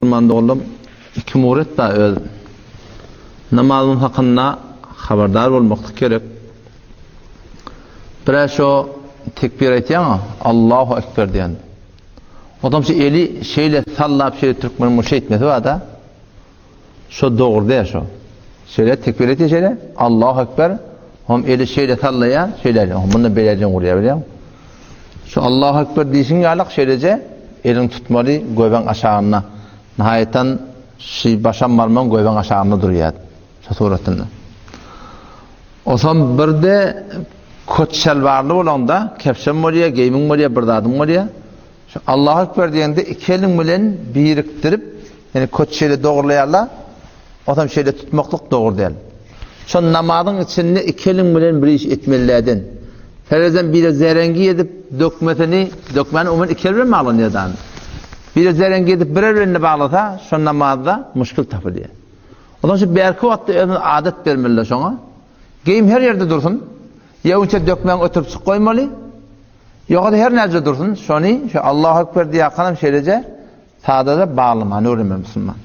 Musulman doganlarym, iki muret bar öz namazyň hakynda habardar bolmaklyk gerek. Birä şo tekbir aýtýaň, Allahu ekber diýen. Odam şu eli şeýle sallap şeýle türkmeniň bu şeýtmesi bar-da. Şo dogry däl şo. Şeýle tekbir aýtýar şeýle, Allahu ekber, hom eli şeýle sallaýar, şeýle, munda beýle urýar bilýäň. Şu Allahu Ekber diýşiň ýalak şeýleje eliňi tutmaly göbeň aşagynda. Nihaýatdan şy başam barmagyň göbeň aşagynda durýar. Şu suratynda. Osam birde kot şalwarly bolanda kepşem bolýar, geýimiň bolýar, bir zadyň bolýar. Şu Allahu Ekber diýende iki eliň bilen birikdirip, ýani kot şeýle dogurlaýarlar. Osam şeýle tutmaklyk dogry däl. Şo namazyň içinde iki eliň bilen bir iş etmelilerden. Serezem biri zerengi edip dökmesini, dökmäni umuman iki el bilen baglanýar dan. Biri zerengi edip bir el bilen baglasa, şo namazda muşkil tapylýar. Ondan şu bärki wagtda özümiz adat bermeliler şoňa. Geýim her ýerde dursun. Ýa öňçe dökmäň ötürip çyk goýmaly. Ýogsa her näce dursun, şony şu Allahu ekber diýýärkanam şeýleje sadaja baglamany öwrenmeli musulman.